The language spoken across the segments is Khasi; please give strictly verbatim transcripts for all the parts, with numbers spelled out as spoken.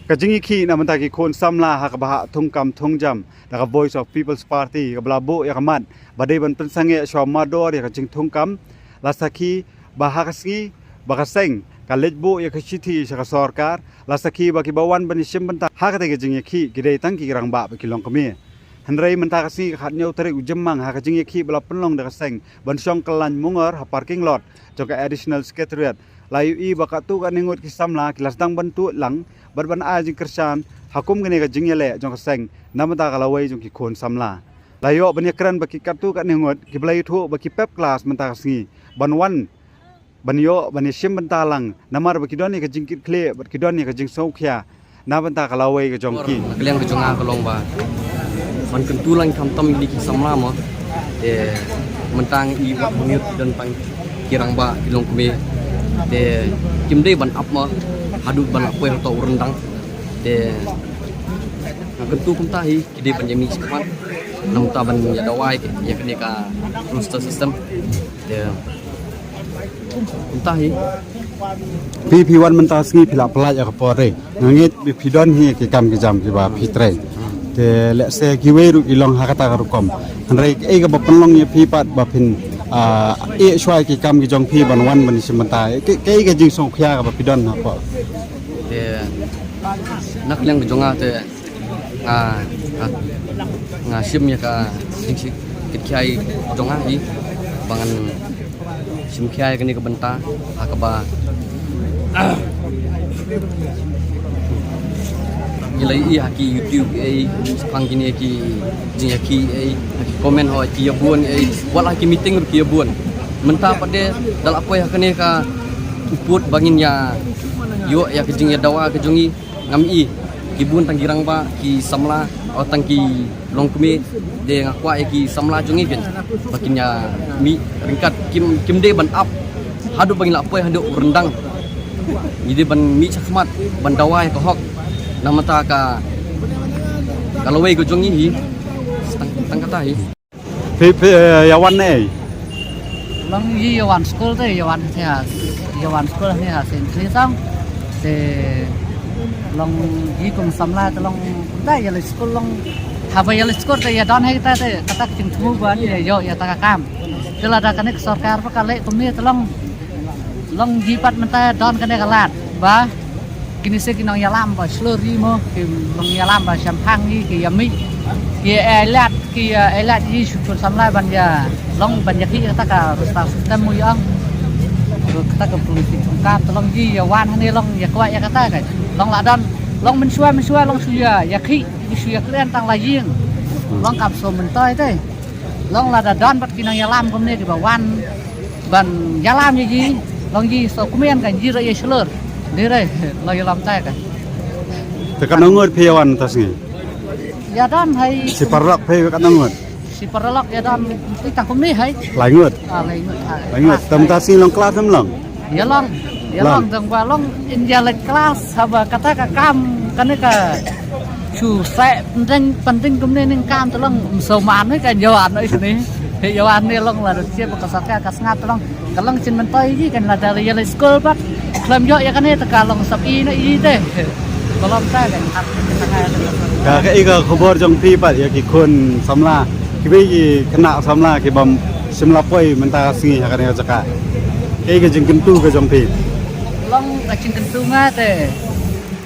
Ka jingïakhih na bynta ki khun samla ha kaba hap thungkam thungjam da ka Voice of People's Party kaba la buh ïa ka mat ba dei ban pynsangeh shuwa mardor ïa ka jingthungkam, la sakhi ba ha ka sngi ba ka seng ka leit buh ïa ka shithi sha ka sorkar, la sakhi ba kiba wan ban ïashim bynta ha katei ka jingïakhih ki dei tang ki rangbah bad ki longkmie. Hynrei mynta ka sngi ka khathynñiew tarik u Jymmang ha ka jingïakhih ba la pynlong da ka seng ban shong kyllaiñ Mungor ha parking lot jong ka Additional Secretariat, la ïohi ba katto katne ngut ki samla ki la sdang ban tuid lang bad ban ai jingkyrshan ha kum kane ka jingïaleh jong ka seng na bynta ka lawei jong ki khun samla. La ïoh ban ïakren ba ki katto katne ngut kiba la ïathuh ba ki pep klas mynta ka sngi ban wan ban ïoh ban ïashim bynta lang namar ba ki don ïa ka jingkitkhlieh bad ki don ïa ka jingsngewkhia na bynta ka lawei ka jong ki. Na ka liang ka jong nga ka long ba ban kyntu lang khamtam ïa ki samla mo. Te mynta ngi wat mynta don tang ki rangbah ki longkmie. Te kim dei ban ap mo haduh ban la poi ha uto u ryndang. Te nga kyntu kumta hi ki dei ban ïamih shakhmat. Namar ban ïa dawai ïa kane ka roster system. Te kumta hi. Phi phi wan mynta sngi phi la pynlait ïa ka por re. Nga ngeit ba phi don hi ki kam ki jam kiba phi trei. Te lehse kiwei ruh ki long ha kata ka rukom. Hynrei kaei kaba pynlong ïa phi pat ba phin, ah, ïeh shuwa ki kam ki jong phi ban wan ban ïashim bynta? Kaei ka jingsngewkhia kaba phi don hapoh? Te na ka liang ka jong nga te nga, nga, nga shim ïa ka jingshim kit khia jong nga hi ba ngan shim khia ïa kane ka bynta ha kaba ngi la ïohi ha ki YouTube ei, shaphang kine ki jingïakhih ei, ha ki comment hoi ki ïa bun ei, wat la ha ki meeting ruh ki ïa bun. Mynta pat de da la poi ha kane ka u pud ba ngin ïa ïoh ïa ka jingïadawa ka jong ngi. Ngam i ki bun tang ki rangbah ki samla, o tang ki longkmie, de nga kwah ïa ki samla jong ngi kin ba kin ïa mih ryngkat, kim, kim dei ban ap haduh ba ngin la poi haduh u ryndang. Ngi dei ban mih shakhmat ban dawai ka hok na bynta ka, ka lawei ka jong ngi hi. Tang, tang kata hi. Phi, phi, eh, ïa wan ne? Long ngi ïa wan skul te, ïa wan te ha, ïa wan skul ne ha Saint Therese. Te long ngi kum samla te long te ïa leit skul long. Haba ïa leit skul te ïa don hi te, te kata ka jingthmu ba ngi ïa ïoh ïa kata ka kam. Te lada kane ka sorkar ba ka leh kumne te long Long ngi pat mynta don kane ka lad ba kine se ki nongïalam ba shlur ri mo, ki nongïalam ba shemphang ri ki ïa mih, ki ïa lad, ki ïa lad ri shu chun samla ban ïa long ban ïa ki kata ka roster system mo ïa ong. Kata ka politik sungkam te long ngi ïa wan hangne long ïa kwah ïa kata ka long la don long mynshuwa mynshuwa long shu ïa ïa ki shu ïa kren tang la ïing long kam so myntoi te. Long lada don bad ki nongïalam kumne kiba wan ban ïalam ïa ki, long ki sngewkmen ka jingïashlur. Dei re long ïalam tai ka. Te katno ngut phi ïa wan mynta sngi? Ïa don hai shi paralok phi, katno ngut? Shi paralok ïa don. Te tang kumne hai. Lai ngut. Ah, lai ngut. Lai ngut. Te mynta sngi long klas ne em long? Ïa long, ïa long, dang ba long in ïa leit klas haba kata ka kam kane ka shu seh pynting pynting kumne ning kam te long ym sngewman ne ka ïa wan ne kane. Ïa wan ne long la da sia ba ka sorkar ka sngap te long ka long chin myntoi ki kan la da ïa leit skul pat khlem ïoh ïa kane te ka long sap i ne i te. Ka long ta kan. Ka, kaei ka khubor jong phi pat ïa ki khun samla kiba ki khynnah samla ki bym shym la poi mynta ka sngi ha kane ka jaka? Kaei ka jingkyntu ka jong phi? Long ka jingkyntu nga te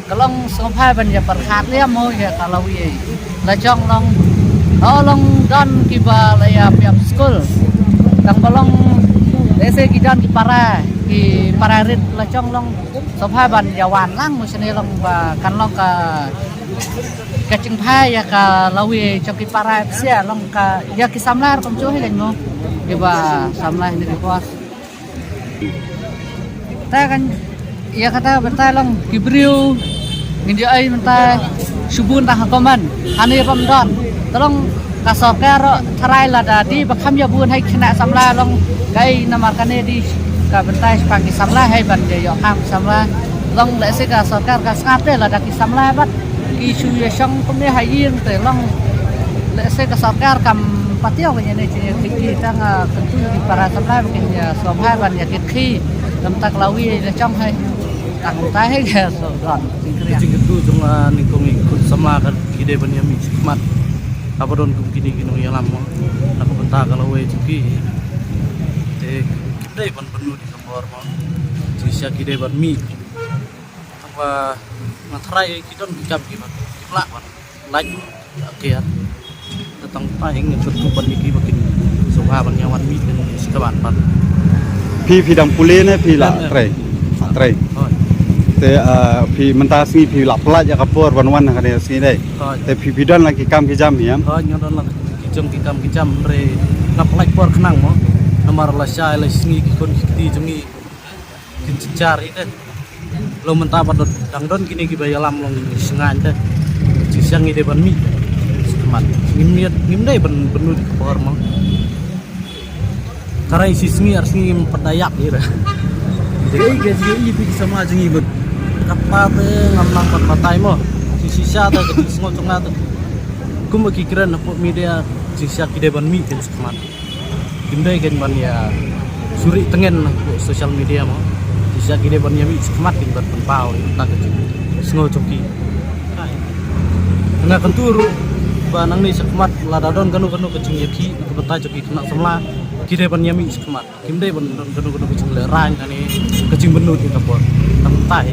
ka long sngewbha ban ïa pyrkhat liam mo ïa ka lawi ei. La jong long, o long don kiba la ïa pyrshah skul. Tang ba long lehse ki don ki para, ki para rit la jong long sngewbha ban ïa wan lang mo shane long ba kan long ka ka jingphai ïa ka lawi jong ki para psia long ka ïa ki samla ruh kumjuh hi kan mo. Kiba samla hi ne ki kwa. Ta kan ïa kata bynta long ki briew ngin ïa ai mynta shu bun tang ha comment. Hane bym don. Te long ka sorkar ruh tharai lada dei ba kham ïa bun hai khynnah samla long kaei namar kane dei ka bynta shaphang ki samla hai ban ïa ïoh kam ki samla. Long lehse ka sorkar ka sngap te lada ki samla bad ki shu ïa shong kumne ha ïing te long lehse ka sorkar kam patiaw ka ïa ne ïa ki tang, ah, kyntu ki para samla ba kin ïa sngewbha ban ïa kit ki kam tak lawi la jong hai. Tang tai ke so don. Ka jingkyntu jong, ah, nyngkong i khun samla ka ki dei ban ïa mih shakhmat. Haba don kum kine ki nongïalam mo. Na ka bynta ka lawei jong ki. Te ki dei ban pynlut ïa ka bor mo. Jingshisha ki dei ban mih. Tang ba nga tharai ki don ki kam kiba ki lah ban lait. Ïa ki ïa. Tang ba nga kyntu ban ïa ki ba kin sngewbha ban ïa wan mih kin sngewbha ban. Phi, phi dang pule ne phi la trei? Trei. Hooid. Te, ah, phi mynta sngi phi la pynlait ïa ka por ban wan ha kane sngi dei? Hooid. Te phi, phi don la ki kam ki jam hi em? Hooid, nga don la ki jong ki kam ki jam, hynrei nga pynlait por khnang mo. Namar la shai la sngi ki khun ki kti jong ngi kin jynjar hi te. Long mynta ba dang don kine kiba ïalam long shngaiñ te. Jingshisha ngi dei ban mih shakhmat. Ngim ïa, ngim dei ban, ban nud ka por mo. Tharai shi sngi ar sngi ngim pat da ïap hi re. Dei ka jingïohi phi ki samla jong ngi bad kata te ngam nang pat batai mo. Jingshisha te ka jingsngew jong nga te. Kumba ki kren hapoh media, jingshisha ki dei ban mih kin shakhmat. Kim dei kein ban ïa suri tngen hapoh social media mo. Jingshisha ki dei ban ïa mih shakhmat kin ban pynpaw ïa kata ka jingsngew jong ki. Nga kyntu ruh ba nangne shakhmat lada don kano kano ka jingïakhih na ka bynta jong ki khynnah samla, ki dei ban ïa mih shakhmat. Kim dei ban don kano kano ka jinglehrain lane ka jingpynlut ïa ka bor. Tang tai.